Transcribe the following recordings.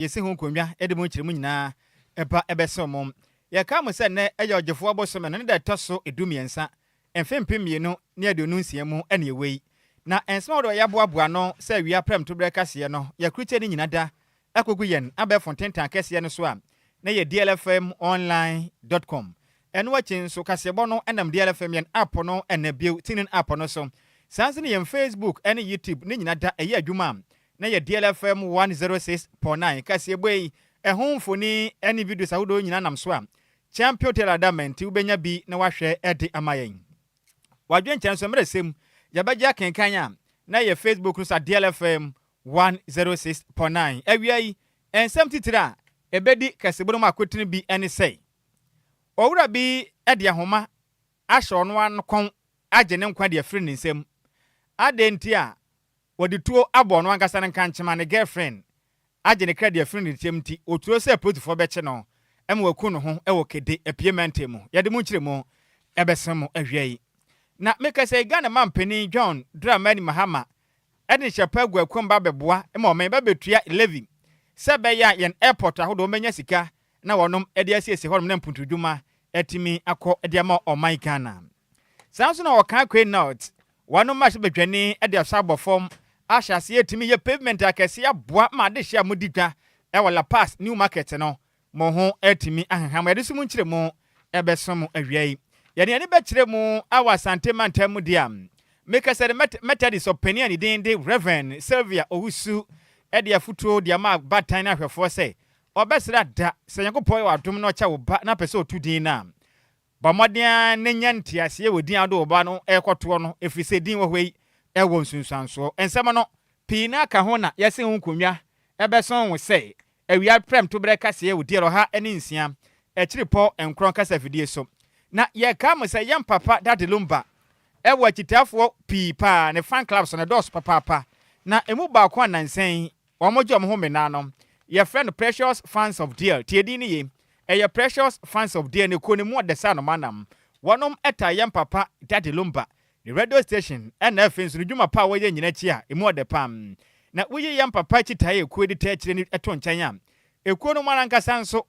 Yɛsi ho nkonnwa de mu nkyerɛmu nyinaa ɛba ɛbɛsɛw mo. Yɛka mo sɛ nnɛ ɛyɛ Ɔgyefoɔ bosome no ne da ɛtɔ so 13, mfe 2026 mu ɛne ɛwɔ yi. Na nsɛm a wɔde yɛaboaboa no sɛ awia prɛmtoberɛ kaseɛ no, yɛakurukyɛ no nyina da akɔgu yɛn abɛɛfo ntentan kɛseɛ no so a na yɛ dlfmonline.com. Ɛno akyi nso, kaseɛbɔ no nam DLFM yɛn app no ɛna bio TuneIn app no so. Saa nso ne yɛn Facebook ne YouTube ne nyina da ɛyɛ adwuma a na yɛ DLFM 106.9. Kaseɛbɔ yi ɛho mfoni ne videos ahodoɔ nyinaa nam so a Champion Taylor da mɛnti wobɛnya bi na wahwɛ ɛde ama yɛn. Wadwenkyerɛ nso mmerɛ sɛm yɛbɛgye akenkan a na yɛ Facebook no so a DLFM 106.9. Awia yi, nsɛm titiri a ɛbɛdi kɛsebɔ no mu akotene bi ne sɛ owura bi de ahoma ahyɛ ɔno ano kɔn agye ne nkwa de afiri ne nsam. Adɛn nti a wɔde tuo abɔ ɔno ankasa ne nkankyema ne girlfriend agye ne kra de afiri ne nsam nti oturo sɛ apolisifoɔ bɛkye no ɛma waku ne ho wɔ Kede Apue mantam mu. Yɛde mu nkyerɛ mu ɛbɛsɛn mu awia yi. Na meka sɛ Ghana mampanin John Dramani Mahama ɛde nhyɛpa agu akuam ba bɛboa ma ɔman ba bɛtua levy sɛ ɛbɛyɛ a yɛn airport ahodoɔ bɛnya sika na wɔnom de asiesie hɔnom na mpuntudwuma atumi akɔ de ama ɔman Ghana. Saa nso na Ɔka North wɔnom ahyɛ badwani de ahyɛ abɔ fam ahyɛ aseɛ atumi yɛ pavement akɛseɛ aboa ma adehyɛ a modi dwa ɛwɔ La Paz New Market no mo ho atumi aheham. Yɛde so mu nkyerɛ mu ɛbɛso mo awia yi. Yɛde yɛne bɛkyerɛ mu awɔ Asante mantam mu deɛ a meka sɛ de Methodist ɔpanin a ne din de Reverend Sylvia Owusu ɛde afotuo de ama abatan ne ahwɛfoɔ sɛ ɔbɛsrɛ da sɛ Nyankopɔn yɛ adom na ɔkyɛ wo ba na pɛ sɛ ɔtu din no a, bɔ mmɔden a ne nya nteaseɛ wɔ din a wode wo ba no ɛrekɔtoɔ no, ɛfiri sɛ din wɔ hɔ yi ɛwɔ nsunsuansoɔ. Nsɛm no pii na aka ho na yɛse ho nkonnwa ɛbɛsɔn wo sɛ awia prɛmtoberɛ kaseɛ wɔ diɛ 106.9 kasa fidie so. Na yɛka mo sɛ yɛn papa Daddy Lumba ɛwɔ akyitaafoɔ pii paa, ne fan clubs no dɔɔso papaapa, na emu baako a nansɛn wɔn gye wɔn ho mena no yɛfrɛ no Precious Fans of Deal. Tie din no ye, ɛyɛ Precious Fans of Deal. Ne kuo ne mu ɔde sɛ anoma nam wɔnom ɛta yɛn papa Daddy Lumba ne radio station, ɛna afei nso ne dwuma pa a wɔyɛ nyina akyi a emu ɔde pam. Na woyi yɛn papa akyitaeɛ ekuo de ta akyire no ɛto nkyɛn a, ekuo no mu arankasa nso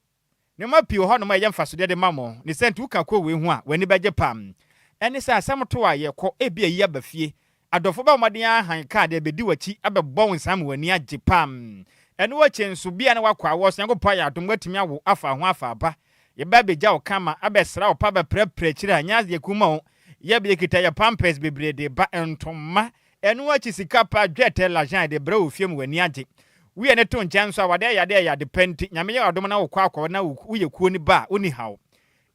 nneɛma pii wɔ hɔnom a ɛyɛ mfasodeɛ de ma mo ne sɛ nti woka kuo wei ho a w'ani bɛgye pam. Ɛne sɛ asɛm to a yɛkɔ ebi ayi aba fie, adɔfo bɛ wɔde ahan kaa de abɛdi w'akyi abɛbɔ wo nsa ma w'ani agye pam. Ɛno akyi nso bia na wakɔ awɔ so, Nyankopɔn ayɛ adom watumi awo afa ho afa aba, yɛbɛ abɛgya wo kama abɛsra wo pa bɛprɛprɛ akyire a nyɛ adeɛ kuma wo yɛbɛ yɛkita yɛ pampers bebree de ba, ntoma. Ɛno akyi sika pa dwɛtɛ lajan de brɛ wo fie mu, w'ani agye. Woyɛ ne to nkyɛn nso a wade ayɛ ade ayɛ ade pɛ nti Nyame yɛ adom na wokɔ akɔ na woyɛ kuo no ba a woni haw.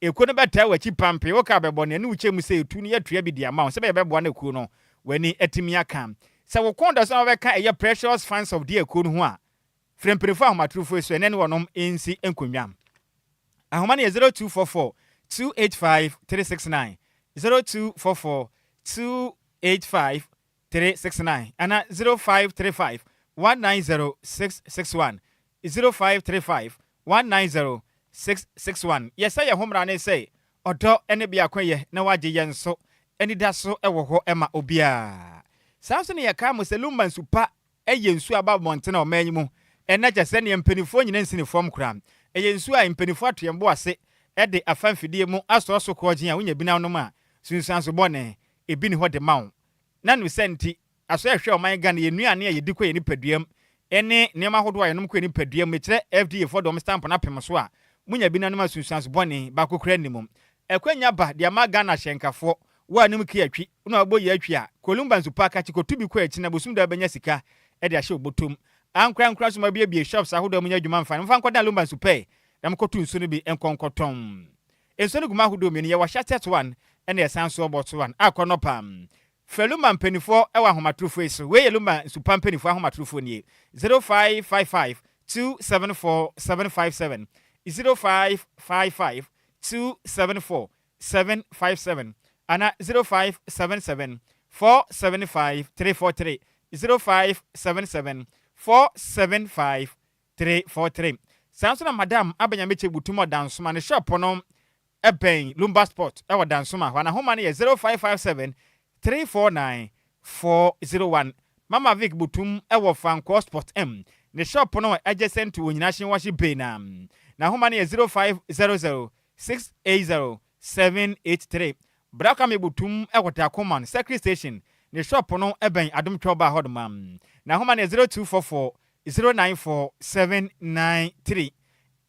Ekuo no bɛtaa w'akyi pampe woka bɛbɔ ne ɛne wokyɛ mu sɛ etu no yɛtua bi de ama wo sɛ bɛyɛ bɛboa no kuo no w'ani atumi aka. Sɛ wo kɔn da so na wɔbɛka ɛyɛ Precious Fans of Dear kuo no ho a, frɛ mpanyinfoɔ ahomatorofo so ɛnɛ ne wɔnom nsi nkonnwa. Ahoma no yɛ 0244 285 369, 0244 285 369 ana 0535 190 661, 0535 190 661. Yɛsɛ yɛn ho mmara ne sɛ ɔdɔ ne biako yɛ na wagye yɛn nso anida so wɔ hɔ ma obiara. Saa nso ne yɛka mo sɛ Lumba nsu pa ɛyɛ nsuo aba abɔnten a ɔman yi mu ɛnɛ kyɛ sɛ neɛ mpanimfoɔ nyina nsi ne fam koraa. Ɛyɛ nsuo a mpanimfoɔ ato yɛn bo ase ɛde afa mfidie mu asɔ so korɔgye a wonya bi nom a sunsuanso bɔne ebi ni hɔ de ma wo. Na no sɛ nti aso ɛhwɛ ɔman Ghana yɛ nnuane a yɛdi kɔ yɛ nipadua mu ɛne nneɛma ahodoɔ a yɛnom kɔ yɛ nipadua mu, mekyerɛ FDA foɔ de wɔn stamp no apem so a munya bi nanom a sunsuanso bɔne baako kura anim. Ɛkwanya ba de ama Ghana hyɛnkafoɔ wo a nim ke atwi na wabɔ yi atwi a Kolumba nsu pa akakye kɔtu bi kɔ akyi na bosom da bɛnya sika ɛde ahyɛ obotom. Ankorankora nso ma biebie shops ahodoɔ a munya adwuma mfa no mfa nkɔda Lumba nsu pɛ na mokɔto nsuo no bi nkɔnkɔtɔn. Nsuo no gu mu ahodoɔ mmienu, yɛwɔ sachet one ɛna ɛsan so bottle one akɔ no pam. Frɛ Lumba mpanimfoɔ ɛwɔ ahomatorofoɔ yi so. Wei yɛ Lumba nsupa mpanimfoɔ ahomatorofoɔ nie: 0555 274 757, 0555 274 757 ana 0577 475 343, 0577 475 343. Saa nso na Madam Abanyamekye Butum Ɔdansoma ne shop no ɛbɛn Lumba Sport ɛwɔ Dansoma hɔ. Anahoma no yɛ 0557 349 401. Mama Vic Butum ɛwɔ Fankɔ Sport M. Ne shop no wɔ adjacent to Onyinahyen Wahye Bay na. N'ahoma no yɛ 0500 680 783. Bra Kwame Butum wɔ Dakoman Circuit Station. Ne shop no bɛn Adom Twɛw Bar hɔnom a. N'ahoma no yɛ 0244 094 793.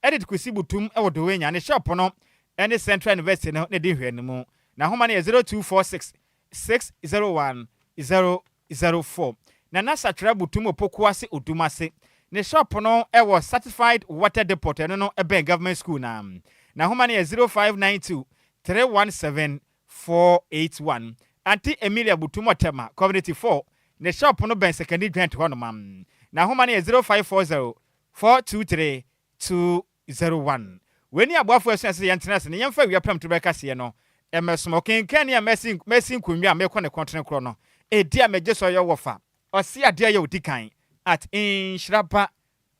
Edith Kwesi Butum wɔ Dowenya. Ne shop no ne Central University no na ɛdi nhwɛanimu. N'ahoma no yɛ 0246 601 004. Nana Sakyera Butum Opoku ase Odum ase. Ne shop no wɔ Certified Water Depot, ɛno no bɛn Government School no. N'ahoma no yɛ 0592 317 481. Auntie Emilia Butum Ɔtɛma, Community 4, ne shop no bɛn Sekandi Joint hɔnom. N'ahoma no yɛ 0540 423 201. Wei ne aboafoɔ asua sɛ yɛntena ase na yɛmfa awia pram to bɛkaseɛ no ɛmɛsom ɔkenkan ne a mɛsi mɛsi nkonnwa a mekɔ ne kɔntene korɔ no ɛdi a megye sɛ ɔyɛ wɔfa ɔse adeɛ yɛ odi kan at nhyiraba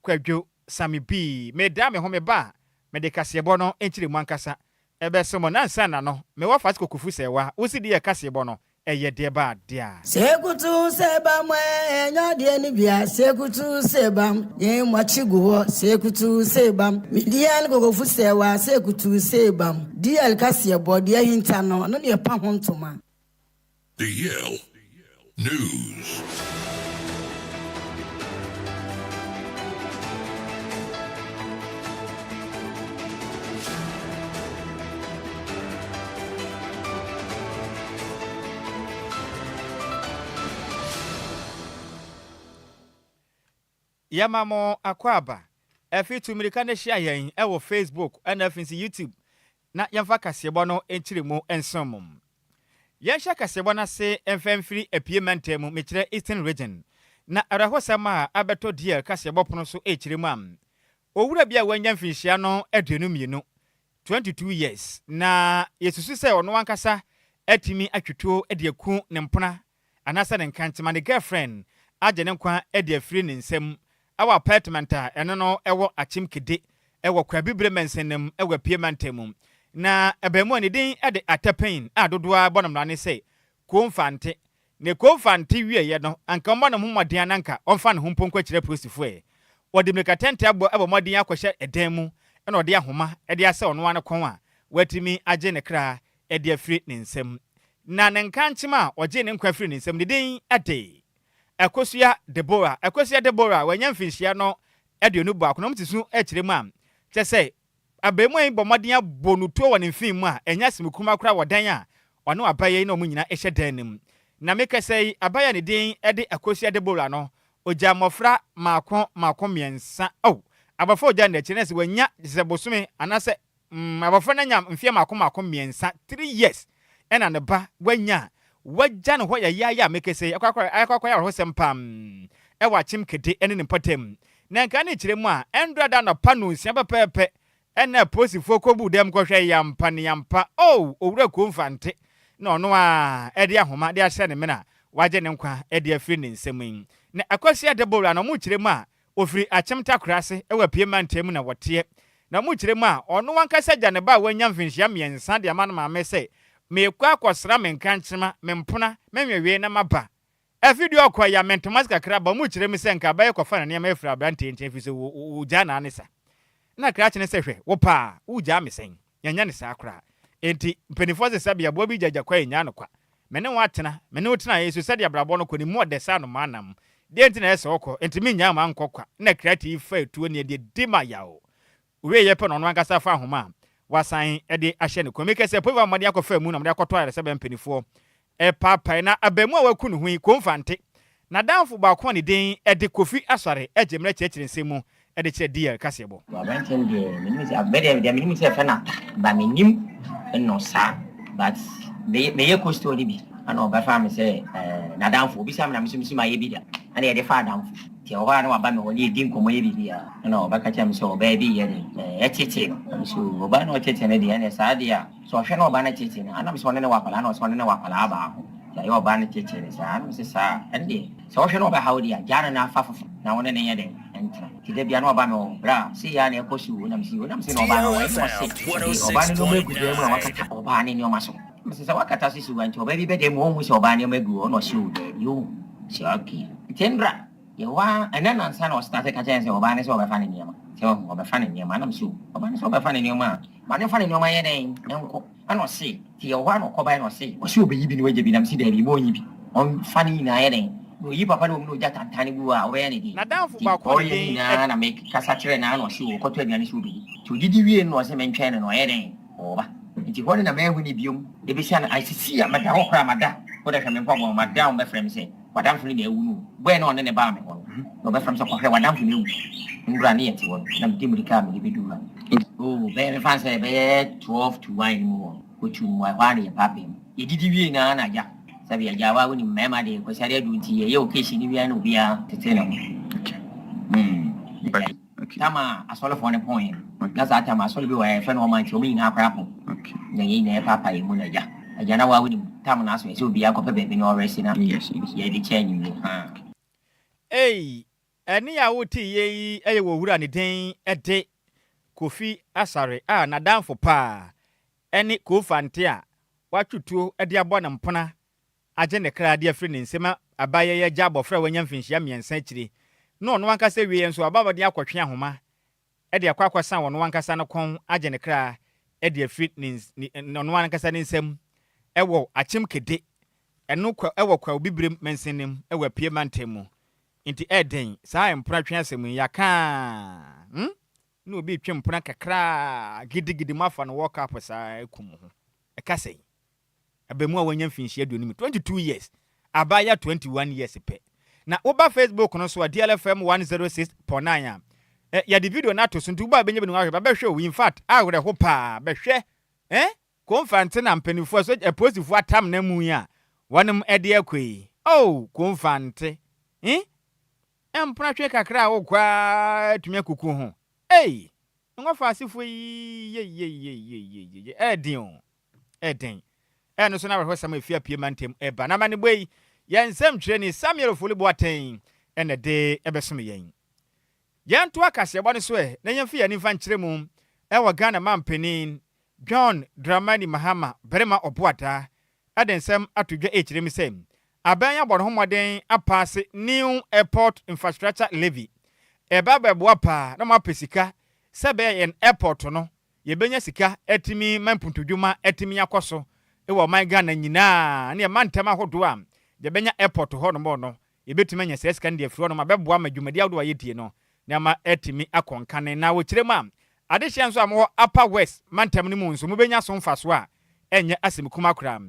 Kwadwo Sami B. Medaa me ho meba a mede kaseɛbɔ no nkyerɛ mu ankasa ɛbɛsom mo nansa na no mewɔ fa kokofu sɛ wa wosi di yɛ kaseɛbɔ no ɛyɛ deɛ ba adeɛ a. Sekutu sebam ɛnyɛ adeɛ no bia sekutu sebam yɛn mwakyi gu hɔ sekutu sebam media ne kokofu sɛwa sekutu sebam DL kaseɛ bɔ deɛ ahinta no ɔno ne ɛpa ho ntoma. DL News. Yɛma mo akwaaba. Ɛfi tu mmirika no hyia yɛn wɔ Facebook ɛna afei nso YouTube na yɛmfa kaseɛbɔ no nkyerɛ mu nsom mo. Yɛnhyɛ kaseɛbɔ no ase mfa mfiri Apue mantam mu, mekyerɛ Eastern Region, na awerɛhosɛm a abɛtɔ DL kaseɛbɔ pono so rekyerɛ mu a, owura bi a wanya mfinhyia no 22, 22 years, na yɛsusu sɛ ɔno ankasa atumi atwituo de aku ne mpona anaasɛ ne nkankyema, ne girlfriend, agye ne nkwa de afiri ne nsam wɔ apartment a ɛno no ɛwɔ Akyem Kede wɔ Kwabibire mansin mu wɔ Apue mantam mu. Na abaamua ne din de Atapɛn a dodoɔ ara bɔ no mmara ne sɛ Komfante. Ne Komfante wieeɛ no, anka ɔmmɔ ne ho mmɔden a na anka ɔmfa ne ho mpo nkɔkyerɛ apolisifoɔ ɛ. Ɔde mmirikatɛntɛ abɔ bɔ mmɔden akɔhyɛ dan mu na ɔde ahoma de asɛ ɔno ara ne kɔn a watumi agye ne kra de afiri ne nsam. Na ne nkankyem a ɔgyee ne nkwa firii ne nsam ne din de Akosua Deborah. Akosua Deborah wanya mfinhyia no 21 na wɔte su kyerɛ mu a kyerɛ sɛ Abaamua yi bɔ mmɔden abɔ no tuo wɔ ne mfe mu a ɛnyɛ asɛm kumaa koraa wɔ dan a ɔne abaayewa yi ne wɔn nyinaa hyɛ dan no mu. Na mekasa yi, abaayewa a ne din de Akosua Deborah no, ogyaa mmɔfra mmaako mmaako mmiɛnsa. Oh, abɔfra a ogyaa no n'akyi no, na sɛ wanya sɛ bosome anaasɛ mm, abɔfra no anya mfeɛ mmaako mmaako mmiɛnsa, 3 years, ɛna ne ba wanya a wagya ne hɔ yayaaya a mekasa yi, akɔ akɔ akɔ akɔyɛ awerɛhosɛm pam ɛwɔ Akyem Kede ne ne mpɔtam. Na nka ne kyerɛ mu a, ɛndora da anɔpa 6:00 pɛpɛɛpɛ ɛna apolisifoɔ kɔbuu dɛm kɔhwɛ yampa ne yampa, oh, Owura Kuo Mfante na ɔno a ɛde ahoma de ahyɛ ne mene a wagye ne nkwa de afiri ne nsam yi. Na Akwasia Deborah na ɔmo kyerɛ mu a ofiri Akyem Takora ase wɔ Apue mantam mu na wɔteɛ. Na ɔmo kyerɛ mu a ɔno ankasa gya ne ba a wanya mfinhyia 3 de ama ne maame sɛ meekɔ akɔsra me nkrankyema, me mpona, me nwewee na maba. Afei deɛ ɔkɔ ya me ntoma ase kakra ba ɔmo kyerɛ mu sɛ nka abɛyɛ kɔfa ne nneɛma afiri aberanteɛ nkyɛn ɛfiri sɛ wogyaa naa ne sa. Na krakye no sɛ hwɛ wo paa wogyaa me sɛn? Yɛnyɛ no saa koraa. Enti mpanimfoɔ se sɛbe aboa bi gyagya kwa yɛnyaa no kwa. Me ne wo atena, me ne wo tenaeɛ yi so sɛdeɛ abrabɔ no kɔ no mu ɔdɛ sɛ anomaa nam. Deɛ nti na ɛyɛ sɛ wokɔ? Enti mennyaa wo ankɔ kwa. Na krakye yi faa tuo ne ɛdeɛ di ma yaw. Owieeɛ pɛ na ɔno ankasa faa ahoma a wasan de ahyɛ ne kɔn mu. Meka sɛ apueifo a wɔde akɔfaa mu na wɔde akɔtɔ ayaresabea mpanimfoɔ repaapae. Na abaamua a waku ne ho yi, Komfante, n'adamfo baako a ne din de Kofi Asare gye mmerɛ kyerɛkyerɛ nsɛm mu de kyerɛ DL kaseɛbɔ. Aberanteɛ no deɛ menim sɛ me deɛ deɛ menim sɛ yɛfrɛ no Ata but mennim no saa but meyɛ coastal no bi ɛna ɔbɛfaa me sɛ n'adamfo obisa me na me nso mese mayɛ bi da ɛna yɛde faa adamfo. Nti ɛwɔ hɔ a na waba me hɔ ne yɛdi nkɔmmɔ yɛ biribiara. Ɛna ɔbɛka kyerɛ me sɛ ɔbaa bi yɛ den, ɛtetee no. Na me sɛ oo, ɔbaa no a ɔtetee no deɛ, ɛneɛ saa deɛ a, sɛ ɔhwɛ na ɔbaa no tetee no a, na me sɛ ɔne no wɔ akwadaa, na ɔsɛ ɔne no wɔ akwadaa baako. Nti ayɛ ɔbaa no tetee no saa, na me sɛ saa a, ɛndeɛ sɛ ɔhwɛ na ɔbɛha wo deɛ a, gyaa no na fa foforɔ na wo ne no nyɛ dɛn, ntena. Nti da biara na ɔba me hɔ, bra, sei ara na ɛkɔ so oo, na me sɛ oo, na me sɛ na ɔbaa no ɔwɔ he? Na ɔse ɔde ɔbaa no nnoɔma agu dan mu a wakata ɔbaa no nnoɔma so. Na me sɛ sɛ wakata so si hɔ a, nti ɔbaa bi bɛda mu a ɔnhu sɛ ɔbaa nnoɔma agu hɔ? Na ɔse oo, daabi, ɔnhu. Sɛ okay. Nti mbra. Yɛwɔ ara, ɛnnɛ nnansa na ɔstarte ka kyerɛɛ me sɛ ɔbaa no sɛ ɔbɛfa ne nneɛma. Sɛ wahu, ɔbɛfa ne nneɛma. Ɛna mese o, ɔbaa no sɛ ɔbɛfa ne nneɛma a, ma no mfa ne nneɛma nyɛ dɛn? Nkɔ. Ɛna ɔse, nti yɛwɔ hɔ a na ɔkɔbaeɛ na ɔse, ɔse ɔbɛyi bi na wagya bi. Na mese daabi, mma ɔnyi bi. Ɔmfa ne nyinaa nyɛ dɛn? Na ɔyi papa no wɔ mu na ɔgya tantan no gu hɔ a, wobɛyɛ no deɛn? N'adamfo Nti baako a ne ɔreyɛ ne din nyinaa na mekasa kyerɛɛ no ara na ɔse o, ɔkɔtɔ aduane sɛ ɔbɛdi. Nti ɔdidi wiee no na ɔse mentwɛn no na ɔyɛ dɛn? Ɔreba. Nti hɔ no na manhu no biom. Ɛbɛsi ano, ae seesei a meda hɔ koraa mada, wode hwɛ me mpaboa mu, mada a wɔbɛfrɛ me sɛ, W'adamfo no na awu no o. Bɔe na ɔne no baa me hɔ no, na ɔbɛfrɛ me sɛ kɔhwɛ w'adamfo no awu. Nwura ne yɛte hɔ no, na mede mmirika a mede bɛduru ha. Oh, bɛyɛ mefa no sɛ ɛbɛyɛ 12 to 1 no mu hɔ no, kɔtuu mmoa, ɛhɔ ara na yɛpaapae mu. Yɛdidi wiei no ara na agya, sɛbe agya wa wonim mmarima deɛ, Kwasiada adu nti yɛyɛ occasion no wie ara na obiara tete ne ho. Hmm, agya. Tam a asɔrefoɔ no poeɛ no, na saa tam asɔre bi wɔ hɔ a yɛfrɛ no ɔman nti wɔn nyinaa koraa po. Na yɛn nyinaa yɛpaapae yɛn mu na agya, agya na waa wonim tam no aso ɛsɛ obiara kɔpɛ baabi na ɔrɛse na yɛde kyɛ anwummerɛ haa. Ei, ɛnne a wote yɛ yi yɛ wɔ wura ne din de Kofi Asare a n'adamfo paa ne Kofante a watwe tuo de abɔ no mpona agye ne kra de afiri ne nsam abayɛ yi agya abɔfra a wanya mfinhyia mmiɛnsa akyire na ɔno ankasa wieɛ nso waba abɔden akɔtwe ahoma de akɔ akɔsa ɔno ankasa no kɔn agye ne kra de afiri ne ɔno ankasa ne nsam wɔ Akyem Kede ɛno kwa wɔ Kwawu Bibirem mansini mu wɔ Apue mantam mu. Nti ɛɛden saa mpona twe asɛm yi yɛaka a hmm na obi retwe mpona kakra gidigidi moafa no World Cup saa akum mo ho. Ɛka sɛn? Abamu a wanya mfinhyia 25, 22 years, abaayewa 21 years pɛ. Na woba Facebook no so a, DLFM 106.9 a, eh, yɛde video no ato so nti woba a bɛnya bi no ahwɛ. Ba bɛhwɛ o, in fact, awerɛho paa, bɛhwɛ eh, Komfante na mpanimfoɔ so apolisifoɔ atam na mu yi a wɔnom de akɔ yi. Oh, Komfante, eh, mpena twe kakra a wokɔ a atumi akuku ho. Ei, nwɔfa asefoɔ yi, yei, ɛɛden o. Ɛden. Ɛno so na awerɛhosɛm a efi Apue mantam reba. Na amanebɔ yi, yɛn nsɛmtwerɛni Samuel Ofori Boateng na ɛde bɛsom yɛn. Yɛntoa kaseɛbɔ no so ɛ na yɛmfa yɛn ani mfa nkyerɛ mu wɔ Ghana manpanin John Dramani Mahama barima Ɔboadaa de nsɛm ato dwa rekyerɛ mu sɛ aban yi abɔ ne ho mmɔden apaase New Airport Infrastructure Levy. Ɛreba abɛboa paa na wɔapɛ sika sɛ ɛbɛyɛ yɛn airport no yɛbɛnya sika atumi ma mpuntudwuma atumi akɔ so wɔ ɔman Ghana nyinaa ne mantam ahodoɔ a yɛbɛnya airport hɔ nom no, yɛbɛtumi anya saa sika no de afiri hɔ nom abɛboa ma dwumadi ahodoɔ a yɛdie no na ama atumi akɔ nkane. Na wɔkyerɛ mu a, adehyeɛ nso a mowɔ Upper West mantam no mu nso mobɛnya so mfasoɔ a ɛnyɛ asɛm kuma koraa.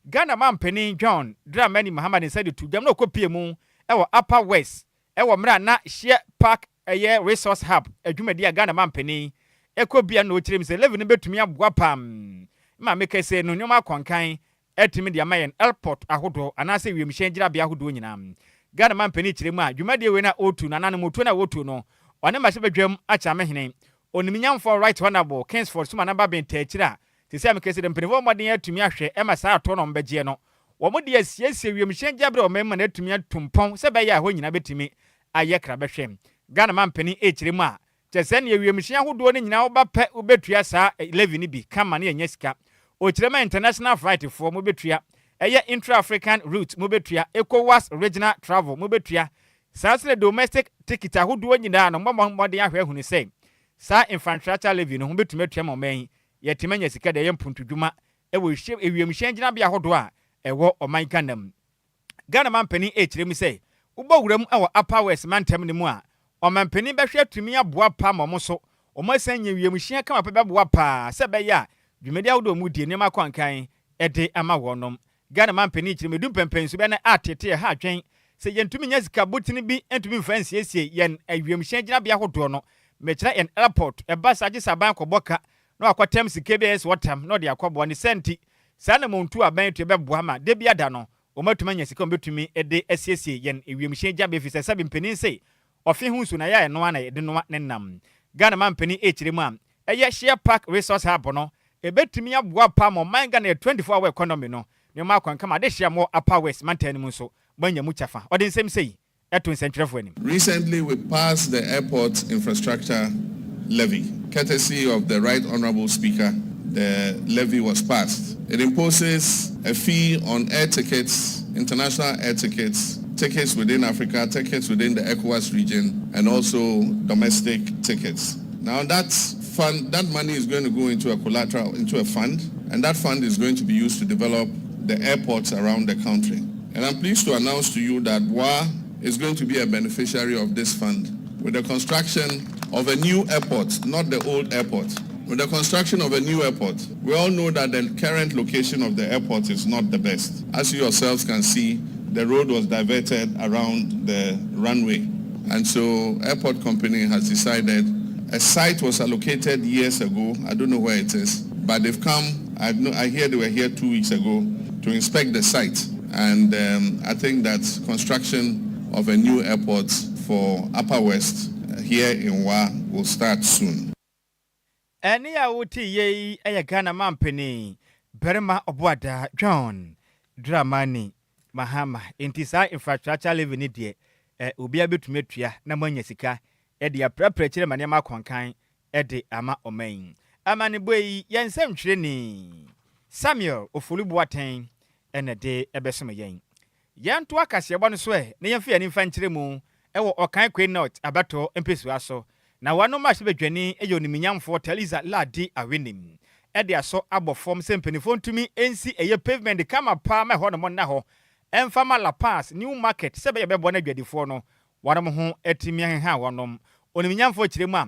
Ghana manpanin John Dramani Mahama de nsa de to dwam na ɔkɔpie mu wɔ Upper West Wɔ mmerɛ a na Shea Park yɛ Resource Hub adwumadi a Ghana manpanin kɔ bia no na ɔkyerɛ mu sɛ levy no bɛtumi aboa paa ma mekɛsɛ no nneɛma akɔnkan atumi de ama yɛn airport ahodoɔ anaasɛ wiemhyɛn gyinabea ahodoɔ nyinaa. Ghana manpanin kyerɛ mu a dwumadie wei no a ɔretu no anaa anamotuo no a wɔretu no ɔne mmarahyɛbadwam Akyeamehene Onimnyamfoɔ Right Honourable Kingsford Sumana Baben taa akyire a seesei a mekɛsɛ deɛ mpanimfoɔ mmɔden atumi ahwɛ ma saa atoɔ no a wɔbɛgyeɛ no Wɔde asiesie wiemhyɛn gyabere a ɔman mu na atumi atu mpɔn sɛ ɛbɛyɛ a ɛhɔ nyinaa bɛtumi ayɛ krabɛhwɛ. Ghana mampanin rekyerɛ mu a, kyerɛ sɛ neɛ wiemhyɛn ahodoɔ no nyinaa woba pɛ wobɛtua saa levy no bi kama na yɛanya sika. Ɔkyerɛ mu a international flight foɔ mobɛtua, ɛyɛ intra-African route mobɛtua, ECOWAS regional travel mobɛtua, saa nso na domestic ticket ahodoɔ nyinaa no mobɛbɔ mmɔden ahwɛ ahunu sɛ saa infrastructure levy no mobɛtumi atua ma ɔman yi yɛatumi anya sika de ayɛ mpuntudwuma wɔ wiemhyɛn gyinabea ahodoɔ a ɛwɔ ɔman Ghana mu. Ghana manpanin rekyerɛ mu sɛ wobɔ wura mu wɔ Upper West mantam no mu a, ɔmanpanin bɛhwɛ atumi aboa paa ma wɔn nso wɔn asan anya wiemhyɛn kama pɛ bɛboa paa sɛ ɛbɛyɛ a dwumadi ahodoɔ a wɔdie nneɛma akɔ nkan de ama wɔnom. Ghana manpanin kyerɛ mu edu mpɛmpɛnso bi a na atete ɛha adwen sɛ yɛntumi nya sika botene bi ntumi mfa nsiesie yɛn wiemhyɛn gyinabea ahodoɔ no, mekyerɛ yɛn airport, ɛba saa gye sɛ aban kɔbɔ ka na wakɔtam sika bi a ɛyɛ sɛ ɔtam na ɔde akɔboa. Ne saa nti, saa anammɔntuo a aban atu yi bɛboa ma da bi ada no, wɔatumi anya sika a wɔbɛtumi de asiesie yɛn wiemhyɛn gyabea efisɛ sɛbe mpanin se ɔfe ho nsu na ɛyɛ a ɛno ara na yɛde noa ne nam. Ghana mampanin rekyerɛ mu a, ɛyɛ Shea Park Resource Hub no, ɛbɛtumi aboa paa ma ɔman Ghana yɛ 24 hour economy no nneɛma akɔ nkama. Adehyeɛ a mowɔ Upper West mantam no mu nso, moanya mu kyɛfa. Ɔde nsɛm sei to nsɛntwerɛfoɔ anim. Recently, we passed the airport infrastructure levy, courtesy of the Right Honourable Speaker, the levy was passed. It imposes a fee on air tickets, international air tickets, Tickets within Africa, tickets within the ECOWAS region, and also domestic tickets. Now that fund, that money is going to go into a collateral, into a fund, and that fund is going to be used to develop the airports around the country. And I'm pleased to announce to you that Wa is going to be a beneficiary of this fund with the construction of a new airport, not the old airport. With the construction of a new airport, we all know that the current location of the airport is not the best. As you yourselves can see, the road was diverted around the runway. And so airport company has decided a site was allocated years ago. I don't know where it is, but they've come. I, know, I hear they were here 2 weeks ago to inspect the site. And I think that construction of a new airport for Upper West here in Wa will start soon. Ɛne a wote yie yi yɛ Ghana mampanin barima ɔboada John Dramani Mahama. Nti saa infrastructure levy ni deɛ ɛ obiara bɛtumi atua na moanya sika ɛde aprapra akyerɛ ma nneɛma akɔnkan ɛde ama ɔman yi. Amanebɔ yi, yɛn nsɛmtwerɛni Samuel Ofori Boateng ɛna de ɛbɛsom yɛn. Yɛnto akaseɛbɔ no so ɛ na yɛmfa yɛn mfa nkyerɛ mu ɛwɔ Okaikwei North abatoɔ mpɛsua so, na wɔnom ahyɛ yɛ oniminyamfoɔ Theresa Lardi Awenim ɛde asɔ abɔ fam sɛ mpanimfoɔ ntumi nsi ɛyɛ pavement kama paa ma ɛhɔ nom nna hɔ ɛmfa ma Lapaz New Market sɛ bɛyɛ bɛboa no adwadifoɔ no wɔnom ho atumi aheha wɔnom. Oniminyamfoɔ kyerɛ mu a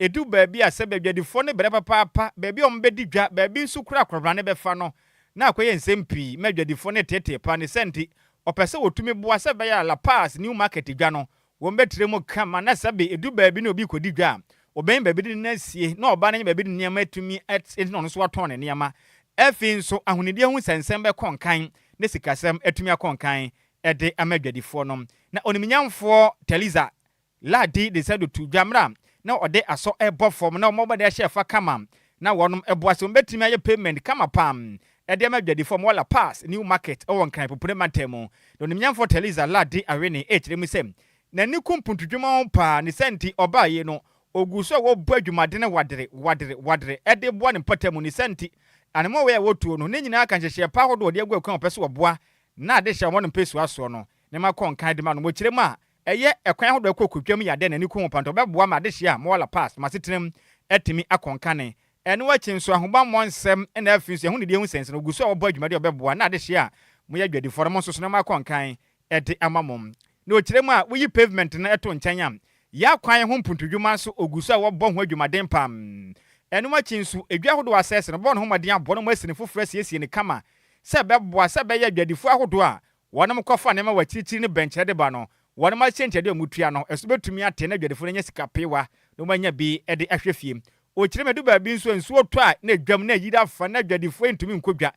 ɛdu baabi a sɛ adwadifoɔ no brɛ papaapa, baabi a wɔn dwa, baabi nso kura akɔrɔbrane bɛfa no na akɔyɛ nsɛm pii ma adwadifoɔ no tetee pa ne sɛ nti ɔpɛ sɛ wɔtumi boa sɛ bɛyɛ a Lapaz New Market dwa no wɔn bɛtire mu kama, na sɛbe edu baabi na obi kɔdi dwa a, ɔbɛn baabi de ne asie na ɔba no baabi de nneɛma atumi ɛte na ɔno nso watɔn ne nneɛma. Afei nso ahonidie ho nsɛnsɛm bɛkɔ nkan ne sikasɛm atumi akɔ nkan ɛde ama adwadifoɔ no. Na onimnyamfoɔ Theresa Lardi de sɛ do to dwa mmerɛ na ɔde asɔ ɛbɔ fam na ɔmɔbɔ de ahyɛ fa kama na wɔnom ɛboa sɛ wɔbɛtumi ayɛ pavement kama pam ɛde ama adwadifoɔ mo Lapaz New Market ɛwɔ Nkran Popore mantam mu. Na onimnyamfoɔ Theresa Lardi Awene ɛkyerɛ mu sɛ n'ani ku mpuntudwuma ho paa, ne sɛ nti ɔbaa yi no ogu so a wɔbɔ adwumaden wadere wadere wadere ɛde boa ne mpɔtam mu. Ne sɛ nti anamɔ wei a wɔtuo no ne nyinaa ka nhyehyɛ pa ahodoɔ ɔde agu akwan ɔpɛ so wɔboa na ade hyɛ wɔn no mpɛsua soɔ no ne ma kɔ nkan de ma no. Wɔkyerɛ mu a ɛyɛ ɛkwan ahodoɔ ɛkɔ kodwam yɛ adeɛ n'ani ku ho pantɔ ɔbɛboa ma ade hyɛ a mɔwɔ Lapaz ma asetenam atumi akɔ nkane. Ɛno akyi nso ahobammɔ nsɛm ɛna afei nso ɛho ne deɛ ho nsɛnsɛn ogu so a wɔbɔ adwumadeɛ ɔbɛboa na ade hyɛ a moyɛ adwadifoɔ no mo nso so na mo akɔ nkan ɛde ama mo. Na ɔkyerɛ mu a woyi pavement no ɛto nkyɛn a, yɛ akwan ho mpuntudwuma nso ogu so a wɔbɔ ho adwumaden pam. Ɛno akyi nso edwa ahodoɔ asɛsɛ no bɔ ne ho mmɔden abɔ no mo asi ne foforɔ asiesie ne kama sɛ bɛboa sɛ bɛyɛ adwadifoɔ ahodoɔ a wɔnom kɔfa nneɛma wɔ akyirikyiri ne bɛnkyerɛ de ba no, wɔnom ahyɛ nkyɛdeɛ a wɔtua no ɛso bɛtumi ate na adwadifoɔ no anya sika pewa na wɔanya bi de ahwɛ fie. Ɔkyerɛ mu adu baabi nso nsuo tɔ a na adwam na ayiri afa na adwadifoɔ ntumi nkɔ dwa.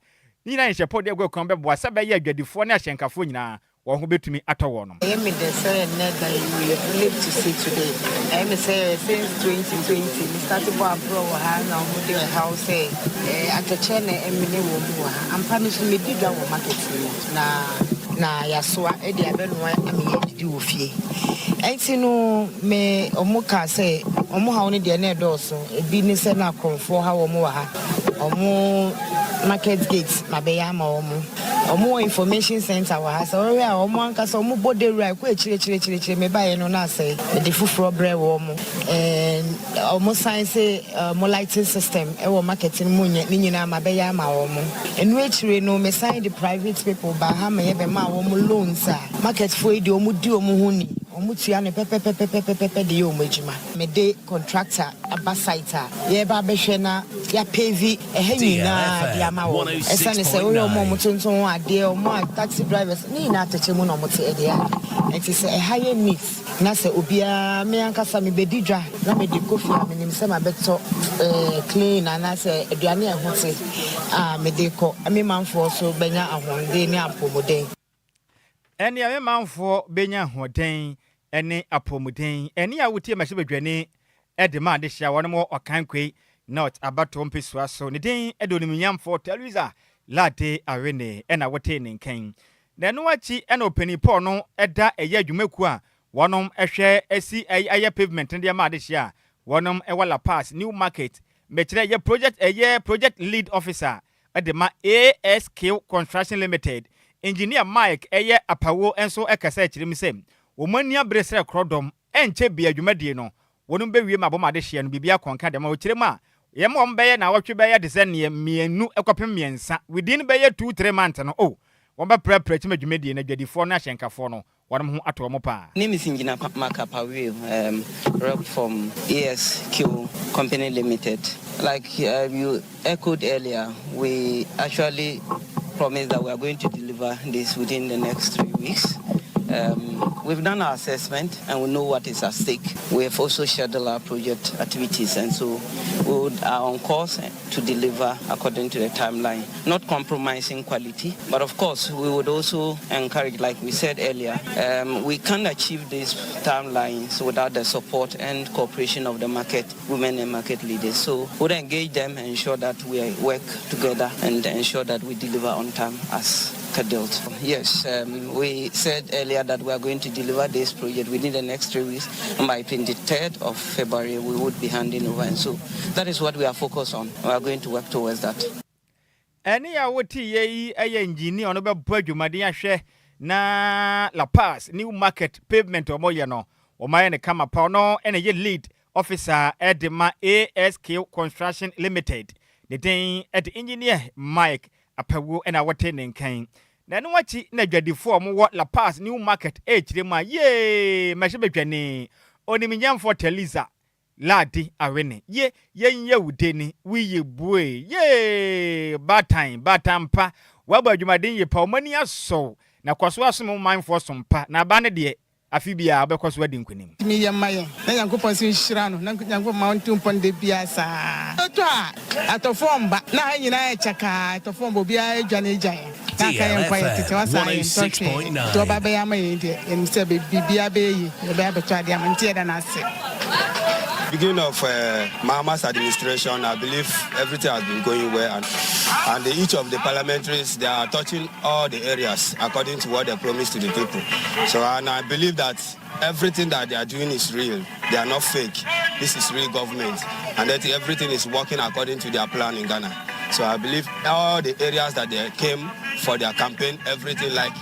Ne nyinaa nhyɛ pɔ de agu akwan bɛboa sɛ bɛyɛ adwadifoɔ ne ahyɛnkafoɔ nyinaa wɔn ho bɛtumi atɔ wɔn no. Ɛyɛ me dɛ sɛ nnɛ da yi we live to see today. Ɛyɛ me sɛ since 2020 me start bɔ aborɔ wɔ ha na ɔmo de ɛhaw sɛ atɛkyɛ na ɛmene wɔ mu wɔ ha. Ampa me so medi dwa wɔ market mu na yɛasoa ɛde abɛnoa ama yɛadidi wɔ fie. Ɛnti no me ɔmo kaa sɛ ɔmo haw no deɛ na ɛdɔɔso. Ebi ne sɛ na akorɔmfoɔ ha wɔ mo wɔ ha. Ɔmo market gate ma bɛyɛ ama ɔmo. Ɔmo wɔ information center wɔ ha sɛ ɔhwɛ a ɔmo ankasa ɔmo bɔ dewura ɛkɔ akyire akyire akyire akyire. Mebaeɛ no na asɛ mede foforɔ brɛ wɔ mo. Ɔmo san sɛ ɔmo lighting system ɛwɔ market no mu nyɛ ne nyinaa ma bɛyɛ ama wɔn. Ɛno akyire no mesan de private people ba ha ma yɛbɛma wɔn loans a market foɔ yi deɛ ɔmo di ɔmo ho ni, ɔmo tua no pɛpɛpɛpɛpɛpɛ de yɛ ɔmo adwuma. Mede contractor aba site a yɛba abɛhwɛ na yɛapave ɛha nyinaa de ama wɔn, ɛsiane sɛ woyɛ ɔmo a ɔmo tontɔn adeɛ, ɔmo a taxi drivers ne nyinaa atɛkyɛ mu na ɔmo te ɛdeɛ a nti sɛ ɛha yɛ neat na sɛ obiara me ankasa mebɛdi dwa na mede kɔ fie a, menim sɛ mabɛtɔ clean anaasɛ aduane a ɛho te a mede kɔ, me manfoɔ so bɛnya ahoɔden ne apɔmuden. Ɛne a me manfoɔ bɛnya ahoɔden ne apɔmuden. Ɛne a wotie mahyɛ ɛde ma ade hyia wɔnom wɔ Okaikwei North abatoɔ mpɛsua so, ne din ɛde onimnyamfoɔ Theresa Lardi Awene ɛna wotee ne nkan. Na ɛno akyi ɛna ɔpanin Paul no ɛda ɛyɛ adwumakuo a wɔnom ɛhwɛ asi ɛyɛ pavement no de ama ade hyia a wɔnom ɛwɔ Lapaz New Market, mɛkyerɛ ɛyɛ project lead officer ɛde ma ASK Construction Limited. Engineer Mike ɛyɛ Apawo nso kasa kyerɛ mu sɛ wɔn ani abere sɛ korɔdɔm ɛnkyɛ bia dwumadie no wɔn bɛwie ma abɔm adehyeɛ no biribi akɔnka dɛm a ɔkyerɛ mu a yɛn wɔn bɛyɛ na awɔtwe bɛyɛ de sɛ neɛ 2 kɔpem 3 within bɛyɛ 2-3 months no o wɔn bɛprɛprɛ kyima dwumadie no, adwadifoɔ no, ahyɛnkafoɔ no, wɔn ho ato wɔn paa. Name is Engineer Makapawe, rep from ASQ Company Limited. Like you echoed earlier, we actually promised that we are going to deliver this within the next 3 weeks. We've done our assessment and we know what is at stake. We have also scheduled our project activities, and so we are on course to deliver according to the timeline, not compromising quality. But of course, we would also encourage, like we said earlier, we can't achieve these timelines without the support and cooperation of the market women and market leaders. So we would engage them and ensure that we work together and ensure that we deliver on time as scheduled. Yes, we said earlier that we are going to deliver this project within the next 3 weeks, and by 23rd of February we would be handing over. And so that is what we are focused on. We are going to work towards that. Ɛne a wote yɛ yi yɛ engineer, ɔno bɛbɔ adwumaden ahwɛ na Lapaz New Market pavement ɔmɔyɛ no ɔmayɛ ne kama pa. Ɔno ɛna yɛ lead officer ɛde ma ASK Construction Limited. Ne din ɛde Engineer Mike Apawu ɛna wɔte ne nkan. Na ɛno akyi na adwadifoɔ a wɔwɔ Lapaz New Market ɛrekyerɛ mu a yee mɛhyɛ badwane onimnyamfoɔ Theresa Laadi Awene ye yɛnyɛ wo deni woyɛ bue yee baatan baatan pa wabɔ adwumaden yie pa, wɔn ani asɔw na kɔ so asom manfoɔ som pa na aba no deɛ afe biara wobɛkɔ so adi nkonim. Tumi yɛ mma yɛn na Nyankopɔn nso nhyira no na Nyankopɔn ma ɔntu mpɔn da biara saa. Ɛtɔ a atɔfoɔ mba na ha nyinaa yɛ kyakaa, atɔfoɔ mba, obiara adwane agya yɛn na aka yɛn nkwa yɛ tete hɔ saa, yɛn ntɔ hwee. Nti ɔba bɛyɛ ama yɛn deɛ, yɛnim sɛ biribiara bɛyɛ yie, yɛbɛyɛ abɛtɔ adeɛ ama nti yɛda no ase. Beginning of Mahama's administration, I believe everything has been going well, and each of the parliamentaries, they are touching all the areas according to what they promised to the people. So, and I believe that everything that they are doing is real. They are not fake. This is real government, and that everything is working according to their plan in Ghana. So I believe all the areas that they came for their campaign, everything like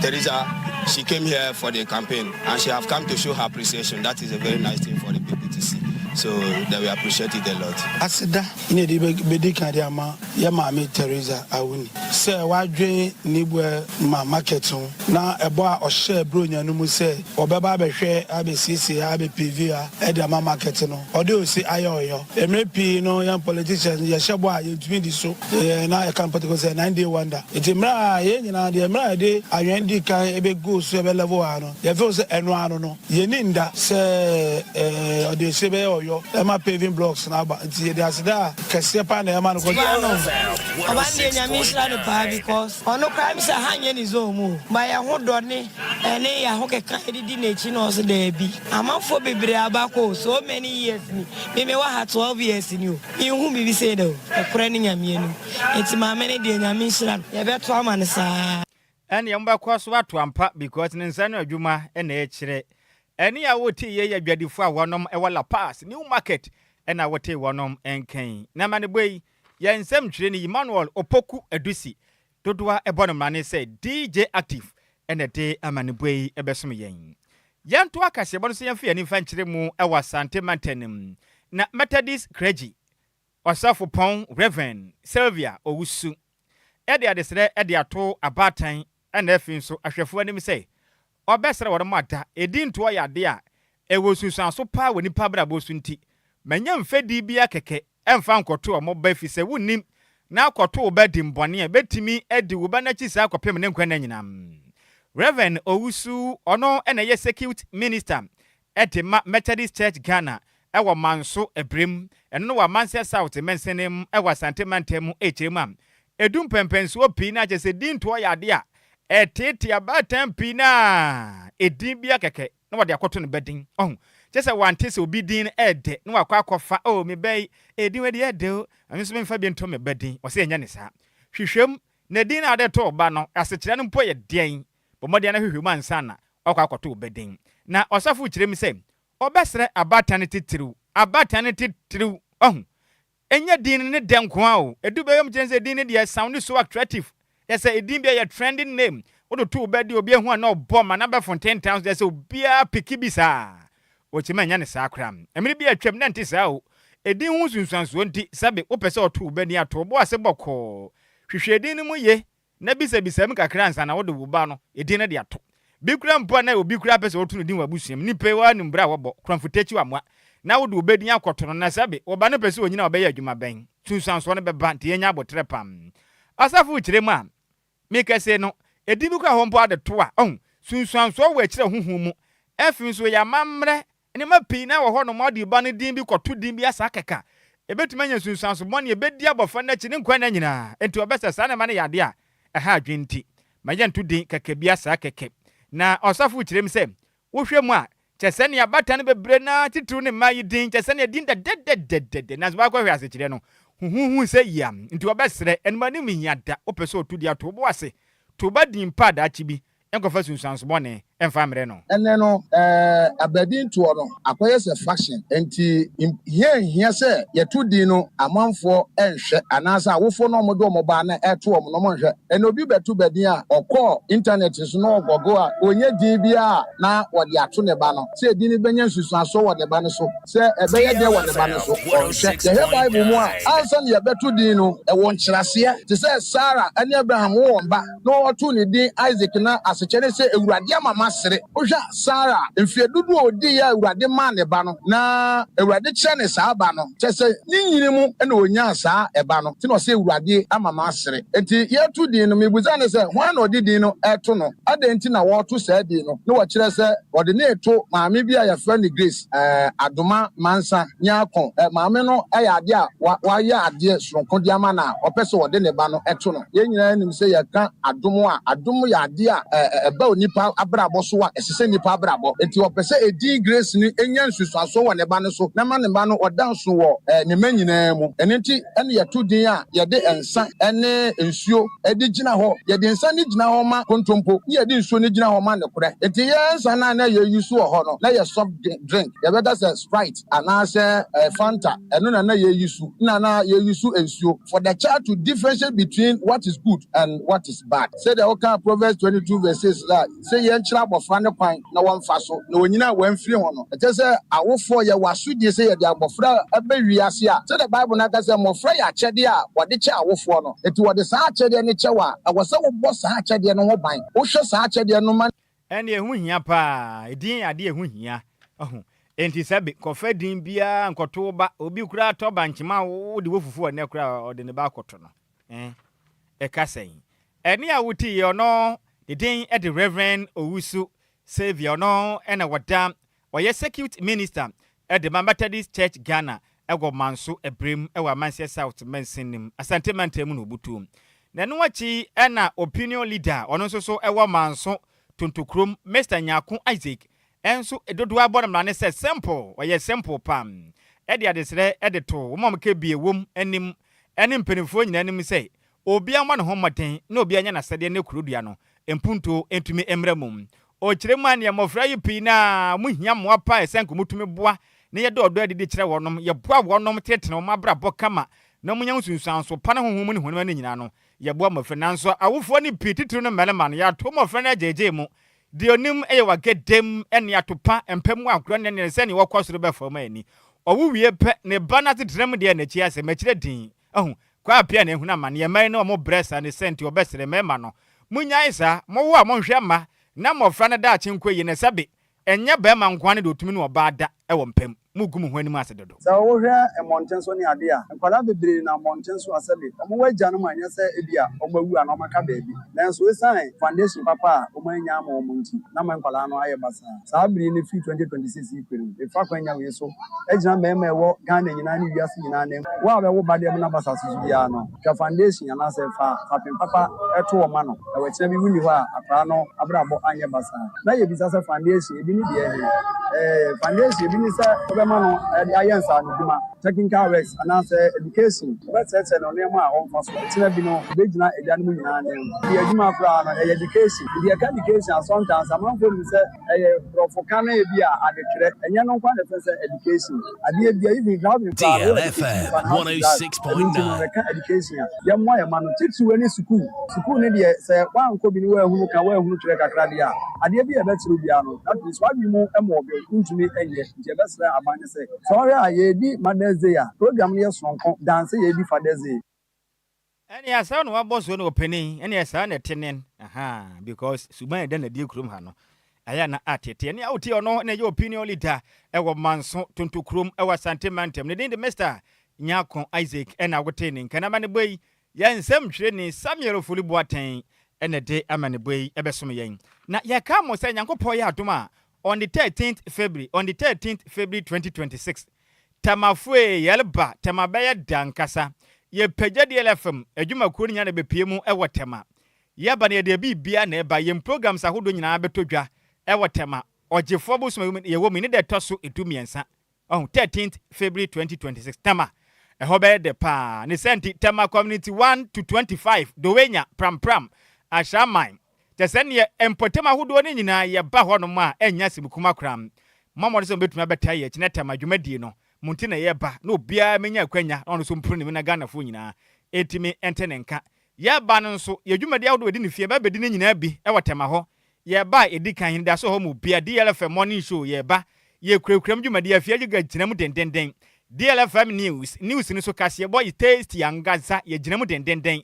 Teresa, she came here for the campaign and she have come to show her appreciation. That is a very nice thing for the people to see. So that we appreciate it a lot. Aseda ne yɛde bɛdi kan de ama yɛ maame Theresa Awuni sɛ wadwen ne ma market ho na ɛbɔ a ɔhyɛ buronya no mu sɛ ɔbɛba abɛhwɛ abɛsiesie abɛpave a ɛde ama market no, ɔde osi ayɛ ɔyɔ. Mmerɛ pii no yɛn politicians yɛhyɛ bɔ a yɛntumi di so na yɛka mpɔtɔkɔ sɛ 9 day wonder. Nti mmerɛ a yɛn nyinaa deɛ mmerɛ a yɛde anwɛn di kan ɛbɛgu so ɛbɛ level ha no, yɛfɛ sɛ ɛno ano no yɛni nda sɛ ɔde esi bɛyɛ ɔyɔ ɛma paving blocks na aba. Nti yɛde aseda a kɛseɛ paa na ɛma no kɔ. Ɔba deɛ, Nyame nhyira no paa because ɔno koraa mi sɛ ha nyɛ ne zone mu ba yɛn ho dɔ ne ɛne yɛn ho keka yɛdidi n'akyi na ɔso daabi. Amanfoɔ bebree aba kɔ so many years ni mímí wɔ ha 12 years ni o, ihu biribi sɛ dɛ o ɛkorɛ ne Nyame anim. Nti maame ne deɛ, Nyame nhyira no, yɛbɛto ama no saa. Ɛne yɛn bɛkɔ so ato ampa because ne nsa no adwuma ɛna ɛkyerɛ. Ɛne a wote yɛ yɛ adwadifo a wɔnom ɛwɔ Lapaz New Market ɛna wote wɔnom nkan na ma ne bɔ yi yɛn nsɛm twerɛ no Emmanuel Opoku Adusi dodoɔ ɛbɔ no mmara sɛ DJ Active ɛna de ama ne bɔ yi ɛbɛsom yɛn. Yɛnto akaseɛbɔ no so, yɛmfa yɛn nifa nkyerɛ mu ɛwɔ Asante mantanim na Methodist clergy ɔsɔfo pɔn Reverend Sylvia Owusu ɛde adesrɛ ɛde ato abaatan ɛna afei nso ahwɛfoɔ anim sɛ ɔbɛsrɛ wɔn ada edi ntoɔ yɛ ade a ɛwɔ sunsuanso paa wɔ nipa abrabɔ so, nti manya mfɛdi bia kɛkɛ ɛmfa nkɔto ɔmo ba fi sɛ wonnim na akɔto wo ba di mbɔne a bɛtumi adi wo ba n'akyi saa kɔpem ne nkwa na nyinam. Reverend Owusu, ɔno ɛna ɛyɛ circuit minister ɛde ma Methodist Church Ghana ɛwɔ Manso Ebirem, ɛno no wɔ Amanseɛ South mɛnsɛne mu ɛwɔ Asante mantam mu. Ɛkyerɛ mu a edu mpɛmpɛnsoɔ pii na kyerɛ sɛ di ntoɔ yɛ ade a ɛteete abaatan pii na edin bia kɛkɛ na wɔde akɔto no bɛdin ɔho kyerɛ sɛ wante sɛ obi din ɛɛdɛ na wakɔ akɔfa oh me bɛ yi edin wɔ deɛ ɛɛdɛ o, ɛno nso memfa bi nto me bɛdin. Ɔsɛ ɛnyɛ ne saa. Hwehwɛm na edin na ade to ɔba no asekyerɛ no mpo yɛ deɛn? Bɔ mmɔden na hwehwɛ mu ansa na ɔkɔ akɔto bɛdin. Na ɔsɔfo kyerɛ mu sɛ ɔbɛsrɛ abaatan no titiriw, abaatan no titiriw ɔho ɛnyɛ din no ne dɛ nko a o edu bɛyɛ mu kyerɛ sɛ din no deɛ sound so attractive. Kyerɛ sɛ edin bi a ɛyɛ trending name, wode to wo ba din a obi ahu a na ɔbɔ ma n'abɛfo ntentan so, kyerɛ sɛ obiara piki bi saa. Wɔkyerɛ mu a ɛnyɛ no saa koraa. Mmere bi a atwam na ɛnte saa o. Edin ho nsunsuansoɔ nti, sɛbe wopɛ sɛ ɔto wo ba din a, to wo bo ase bɔkɔɔ. Hwehwɛ edin no mu yie na bisabisa mu kakra ansa na wode wo ba no edin no de ato. Bi koraa mpo a na obi koraa pɛ sɛ ɔto no din wɔ abusua mu. Nnipa yi woara nim bere a wɔbɔ korɔmfo amoa na wode wo ba din akɔto no na sɛbe wo ba no pɛ sɛ onyini a ɔbɛyɛ adwuma bɛn? Nsunsuansoɔ no bɛba nti yɛnyɛ aboterɛ pam. Ɔsafo kyerɛ mu a mekɛse no, edin bi koraa hɔ mpo ade to a, ɔho sunsuansoɔ wɔ akyire honhom mu. Afei nso yɛ amammerɛ nneɛma pii na wɔ hɔ nom ɔde ba no din bi kɔto din bi asa kɛkɛ a, ebetumi anya nsunsuanso bɔne a ebedi abɔfra no akyi ne nkwa nna nyinaa. Enti ɔbɛsɛ saa nneɛma no yɛ ade a ɛha adwene nti, ma yɛnto din kɛkɛ bi asa kɛkɛ. Na ɔsɔfo kyerɛ mu sɛ, wohwɛ mu a, kyɛ sɛ nea abatan no bebree no ara titiriw ne mmaa yi din, kyɛ sɛ nea din dɛdɛdɛdɛdɛ, nanso woakɔhwɛ asekyerɛ no, huhuuhu sɛ yam. Enti wɔbɛsrɛ, ɛno anim hia da, wopɛ sɛ ɔto din a, to wo bo ase, to wo ba din pa a daakye bi nkɔfa sunsuanso bɔne mfa mmrɛ no. Ɛnnɛ no, abadintoɔ no akɔyɛ sɛ faction, enti hia nhia sɛ yɛto din no amanfoɔ nhwɛ anaasɛ awofoɔ no a wɔde wɔn ba no reto wɔn no wɔnhwɛ. Ɛnnɛ obi bɛto badin a, ɔkɔ internet so na ɔgɔgo a, ɔnya din biara a na ɔde ato ne ba no, sɛ din no bɛnya nsunsuansoɔ wɔ ne ba no so, sɛ ɛbɛyɛ dɛn wɔ ne ba no so, ɔnhwɛ. Yɛhwɛ Bible mu a, ansa na yɛbɛto din no, ɛwɔ nkyerɛaseɛ. Te sɛ Sara ne Abraham woo wɔn ba na wɔtoo ne din Isak na asekyerɛ ne sɛ Awurade ama masere. Wohwɛ a, Sara, mfeɛ dodoɔ a ɔdiiɛ a Awurade maa ne ba no, na Awurade kyerɛ ne saa ba no, kyerɛ sɛ ne nyini mu na ɔnyaa saa ɛba no, nti na ɔsɛ Awurade ama masere. Enti yɛreto din no, mebisa no sɛ, hwan na ɔde din no reto no? Adɛn nti na wɔreto saa din no? Na wɔkyerɛ sɛ wɔde no reto maame bi a yɛfrɛ no Grace Adoma Mansa Nyarko. Maame no yɛ adeɛ a wayɛ adeɛ soronko de ama no a ɔpɛ sɛ ɔde ne ba no to no. Yɛn nyinaa nim sɛ yɛka adom a, adom yɛ adeɛ a ɛba onipa abrabɔ so a ɛsesa nnipa abrabɔ. Enti ɔpɛ sɛ edin Grace no nya nsunsuansoɔ wɔ ne ba no so na ma ne ba no ɔda nso wɔ ne mma nyinaa mu. Ɛno nti na yɛto din a yɛde nsa ne nsuo de gyina hɔ. Yɛde nsa no gyina hɔ ma kontompo na yɛde nsuo no gyina hɔ ma nokorɛ. Enti yɛn nsa no a na yɛ use wɔ hɔ no, na yɛ soft drink. Yɛbɛka sɛ Sprite anaasɛ Fanta, ɛno na na yɛ use. Na na yɛ use nsuo for the child to differentiate between what is good and what is bad. Sɛdeɛ wokaa Proverbs 22 verse 6 no a, sɛ yɛnkyerɛ abɔfra no kwan na wɔmfa so, na ɔnyini a wamfiri ho no. Ɛkyerɛ sɛ awofoɔ, yɛwɔ asodie sɛ yɛde abɔfra ba wiase a, sɛdeɛ Bible no aka sɛ mmɔfra yɛ akyɛdeɛ a wɔde kyɛ awofoɔ no. Enti wɔde saa akyɛdeɛ no kyɛ wo a, ɛwɔ sɛ wobɔ saa akyɛdeɛ no ho ban. Wohwɛ saa akyɛdeɛ no ma. Ɛnde ɛho hia paa. Edin yɛ ade a ɛho hia. Wahu? Enti sɛbe, kɔfa din biara nkɔto wo ba. Obi koraa tɔ bankye ma wo, wode wo fufu ɔnnɛ koraa a, ɔde ne ba akɔto no. Eh, ɛka sɛn? Ɛnne a wote yi, ɔno, ne din de Rev. Owusu Saviour. Ɔno na wɔda, ɔyɛ Circuit Minister de ma Methodist Church Ghana wɔ Manso Abirem wɔ Amanseɛ South mansin no mu, Asante mantam mu na ɔbutu. Na ɛno akyi na Opinion Leader a ɔno nso so wɔ Manso Tontokurom, Mister Nyarko Isaac nso dodoɔ abɔ no mmara ne sɛ simple, ɔyɛ simple pa, de adesrɛ de to wɔn a wɔka bie wom anim ne mpanimfoɔ nyinaa anim sɛ obiara mmɔ ne ho mmɔden na obiara nyɛ n'asɛdeɛ ne kuro dua no mpuntuo ntumi mmra mu. Ɔkyerɛ mu a neɛ mmɔfra yi pii no ara wɔhia mmoa pa a ɛsɛ nka wɔtumi boa na yɛda ɔdɔ adi de kyerɛ wɔnom, yɛboa wɔnom tenetene wɔn abrabɔ kama na wɔnya nsunsuanso pa ne honhom mu ne honam ani nyinaa no, yɛboa mmɔfra. Nanso awofoɔ no pii, titiriw no mmarima no, yɛato mmɔfra no agyeegyee mu. Deɛ ɔnim yɛ w'agedem ne atopa mpa mu agorɔ ne ne sɛdeɛ wɔkɔ soro ba fam ani. Ɔwo wie pɛ, ne ba no asetena mu deɛ n'akyi asɛm, akyire din. Ahu, Kwaa Appiah na ehunu amaneɛ, mmaa yi ne wɔn brɛ saa ne sɛ nti wɔbɛsrɛ mmarima no, monnyae saa, mowo a monhwɛ mma na mmɔfra no daakye nkɔ yie na sɛbe ɛnyɛ barima nkoa ne deɛ ɔtumi ne ɔbaa da wɔ mpa mu, mogu mo ho anim ase dodo. Sɛ wohwɛ mmɔnten so ne ade a, nkwadaa bebree nam mmɔnten so a sɛbe wɔwɔ agyanom a ɛnyɛ sɛ ebia wɔawu anaa wɔaka baabi, nanso esiane foundation papa a wɔannya amma wɔn nti, na ama nkwadaa no ayɛ basaa. Saa bere yi no firi 2026 yi kɔ no, mefa akwanya wei so agyina mmarima a ɛwɔ Ghana nyinaa ne wiase nyinaa ananmu. Wo a wobɛwo ba de ama no aba asase so biara no, twa foundation anaasɛ fa fapem papa to hɔ ma no, na wakyina bi wonni hɔ a, akwadaa no abrabɔ anyɛ basaa. Na yɛbisa sɛ foundation ebi ne deɛ he? Ɛɛ, foundation ebi ne sɛ wobɛma. Wobɛma no de ayɛ nsaanodwuma, technical works, anaasɛ education, wobɛkyerɛkyerɛ no nneɛma a ɔmfa so. Ɔkyena bi no, obɛgyina agyanom nyinaa anan mu. Nti adwuma koraa no, ɛyɛ education. Nti yɛka education a, sometimes amanfoɔ nim sɛ ɛyɛ borɔfo ka na ebi a adetwerɛ. Ɛnyɛ no nko ara na yɛfrɛ sɛ education. Adeɛ biara, even driving koraa no, wo educate nipa no how to drive. Ɛno nti no, yɛka education a, yɛmmoa yɛn mma no, titiriw ne sukuu. Sukuu no deɛ, sɛ woankɔ bi na woanhunu ka, woanhunu twerɛ kakra deɛ a, adeɛ bi a ɛbɛkyerɛ wo biara no, that means w'adwene mu mmɔɔ bɛ, wontumi nyɛ. Nti yɛbɛsrɛ aban no sɛ, sɛ ɔhwɛ a, yɛredi Mother's Day a, program no yɛ sononko than sɛ yɛredi Father's Day. Ɛneɛ asɛm na wabɔ soɔ no ɔpanin ɛneɛ saa na ɛte nen ahaa because suban ɛda nadie kurom ha no ɛyɛ a na atete ɛneɛ wotie ɔno na ɛyɛ opinion leader ɛwɔ Manso Tonto kurom ɛwɔ Asante mantam ne din de Mister Nyarko Isaac ɛna wotee ne nka na amanebɔ yi yɛ nsɛm twerɛni Samuel Ofori Boateng ɛna ɛde amanebɔ yi ɛbɛsom yɛn na yɛka mo sɛ Nyankopɔn yɛ adom a on the 13th February on the 13th February 2026 Tamafoe, yɛreba Tema bɛyɛ dɛ ankasa. Yɛpagya DLFM adwumakuo no nyinaa na ɛbɛpue mu wɔ Tema. Yɛba no yɛde biribiara na ɛba. Yɛn programs ahodoɔ nyinaa bɛtɔ dwa wɔ Tema. Ɔgyefoɔ bosom a yɛwɔ mu yi ne da ɛtɔ so du-mmiɛnsa, wahu, 13th February 2026, Tema. Ɛhɔ bɛyɛ dɛ paa. Ne saa nti, Tema Community 1 to 25, Dowenya, Prampram, Ashaiman, Kyerɛ sɛ neɛ mpɔtam ahodoɔ no nyinaa yɛba hɔ nom a ɛnyɛ asɛm kuma koraa. Mommɔ mmɔden sɛ mobɛtumi abɛtaa yɛn akyi na Tama dwumadie no mo nti na yɛba na obiara mɛnya akwanya na ɔno nso mporo ne mu na Ghanafoɔ nyinaa ɛtumi nte ne nka. Yɛba no nso yɛn dwumadie ahodoɔ yɛdi no fie yɛba bɛdi ne nyinaa bi wɔ Tama hɔ. Yɛba a ɛdi kan anidasoɔ wɔ hɔ ma obiara DLFM morning show yɛba yɛkurakura mu dwumadie afie agyega gyina mu dendenden DLFM news news no nso kaseɛbɔ yi tasty ankasa yɛgyina mu dendenden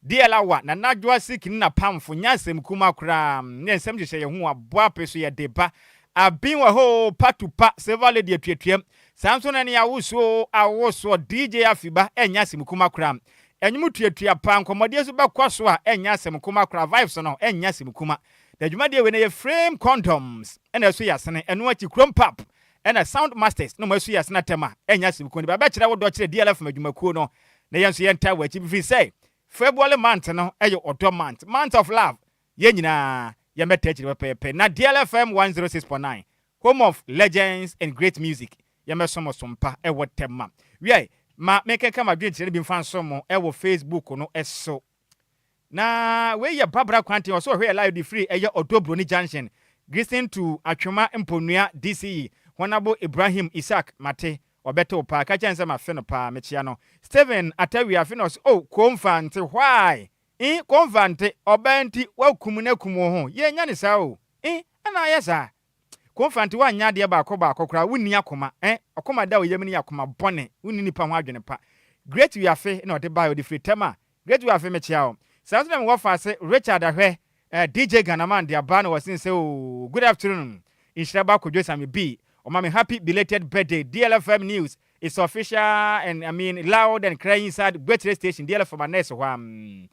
DLawa, Nana Adwoa Siki ne n'apamfo nyɛ asɛm kumaa koraa ne nsɛm hyehyɛ yɛn ho aboa ape so yɛde ba Abin wɔ hɔ oo pa to pa Silver Lady atuatuam saa nso na ne awosuo oo awosoɔ DJ Afiba ɛnyɛ asɛm kumaa koraa Ɛnwom tuatua paa nkɔmmɔdeɛ nso bɛkɔ so a ɛnyɛ asɛm kumaa koraa Vibes no ɛnyɛ asɛm kuma Na dwumadie wei no ɛyɛ Frame Condoms ɛna ɛso yɛ asene ɛno akyi Krom Pap ɛna Sound Masters na wɔn asu yɛ asene atɛm a ɛnyɛ asɛm kumaa Nipa bɛkyerɛ wo dɔ kyerɛ DLFM adwumakuo no na yɛn nso yɛntaa w'akyi firi sɛ February month no yɛ ɔdɔ month, month of love, yɛn nyinaa yɛmmɛtaa akyiri pɛpɛɛpɛ na DLFM 106.9, home of legends and great music, yɛmmɛsom mo som pa wɔ Tema. Wiɛ, ma menkenkan m'adwenkyerɛ no bi mfa nsom mo wɔ Facebook no so. Na wei yɛ Barbara Kwanten, ɔsɛ ɔhwɛ yɛ live de firi ɛyɛ Ɔdɔ Broni Junction, Greeting to Atwema Mponua DCE, Honourable Ibrahim Isaac Mate, ɔbɛte wo paa, ka kyerɛ no sɛ mafe no paa, mekyea no. Stephen Atawia afe na ɔse oh Komfante why? Eh Komfante, ɔbaa nti woakum no akum wo ho, yɛnnya no saa o, eh ɛna ayɛ saa? Komfante woanyɛ adeɛ baako baako koraa wonni akoma eh ɔkoma da wo yam no yɛ akoma bɔne wonni nipa ho adwene pa Great Wiafe na ɔde baeɛ ɔde firi Tema Great Wiafe mekyea wo saa nso na mewɔ faase Richard Ahwɛ eh DJ Ghanaman de aba na wɔsen sɛ oo good afternoon Nhyira ba Kojo Sami B ɔma me happy belated birthday DLFM news is official and I mean loud and clear inside Gbekyire station DLFM anɛs hɔ a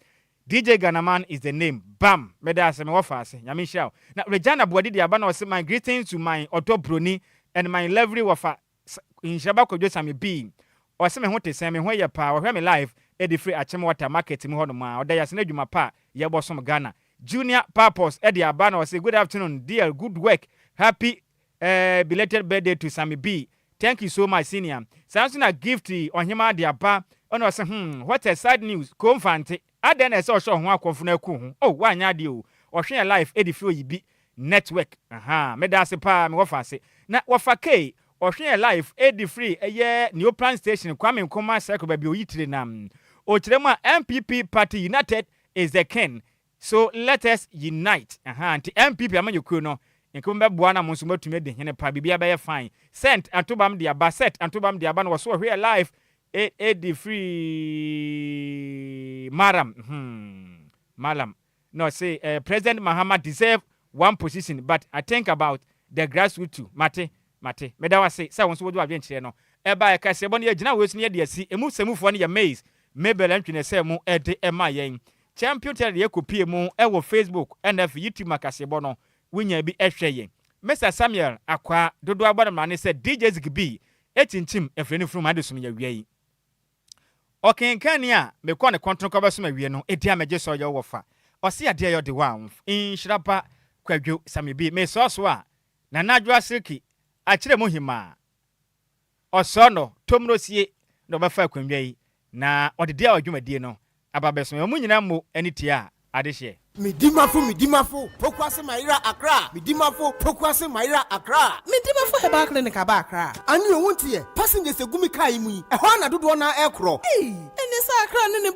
DJ Ghanaman is the name bam meda ase me wɔfa ase Nyame nhyira wo na Regina Boadi de aba na ɔse my greetings to my ɔdɔ broni and my lovely wɔfa Nhyira ba Kwadwo Same B ɔse me ho te sɛn me ho yɛ paa ɔhwɛ me live de firi Akyem Water market mu hɔ nom a ɔda yase no adwuma pa a yɛbɔ som Ghana Junior Purpose de aba na ɔse good afternoon dear good work happy eh belated birthday to Same B Thank you so much senior. Saa nso na Gift Ɔhemaa de aba ɛna ɔse hmm what a sad news Koo Mfante adɛn na ɛsɛ ɔhyɛ ɔho akɔmfo no aku ho oh woanyɛ adeɛ o ɔhwe yɛn life ɛde firi oyibi network ahaa medaase paa me wɔfa ase na wɔfa Kay ɔhwe yɛn life ɛde firi ɛyɛ Neoplan station Kwame Nkrumah circle baabi oyi tire na ɔkyerɛ mu a NPP party united is the king So let us unite ahaa nti NPP amanyɔkuo no nka mo bɛboa na mo nso moatumi adi hene pa biribiara bɛyɛ fine Sent Antobam de aba Set Antobam de aba na wɔso ɔhwe yɛ live e edi firi Maram hmm Malam na ɔse eh, President Mahama deserve one position but I think about the grassroot too mate Mate. Meda wo ase sɛ wo nso wode w'adwenkyerɛ no baeɛ. Kaseɛbɔ no yɛgyina wei so na yɛde asi. Emu sɛmufoɔ no yɛ Maize, Mabel Antwi na ɛsɛɛ mu de maa yɛn. Champion Taylor deɛ kɔpie mu wɔ Facebook ɛna afei YouTube ma kaseɛbɔ no wonya bi hwɛ yɛn. Mister Samuel Akwaa, dodoɔ abɔ no mmrane sɛ DJ Ziggy B kyinkyim afiri ne funum adesom yɛ awia yi. Ɔkenkanni a mekɔ ne kɔntɔn kɔbɛsom awie no, edi a megye sɛ ɔyɛ wo wɔfa. Ɔse adeɛ yɛ ɔde woamf. Nhyira ba Kwadwo Sami B. Mesɔɔ so a, Nana Adwoa Silky akyerɛ mu hemaa. Ɔsɔɔ no Tomrosie na ɔbɛfa akonnwa yi na ɔde deɛ a ɔdwumadie no aba bɛso wɔn nyinaa mo ani tia adehyeɛ. Medimafo, Medimafo, Pokuase Mayera Accra, Medimafo, Pokuase Mayera Accra. Medimafo Herbal Clinic aba Accra. Ane o, wonteɛ? Passengers egu me car yi mu yi, ɛhɔ ara na dodoɔ no ara ɛrekorɔ. Ei, ɛne sɛ Accra ne ne.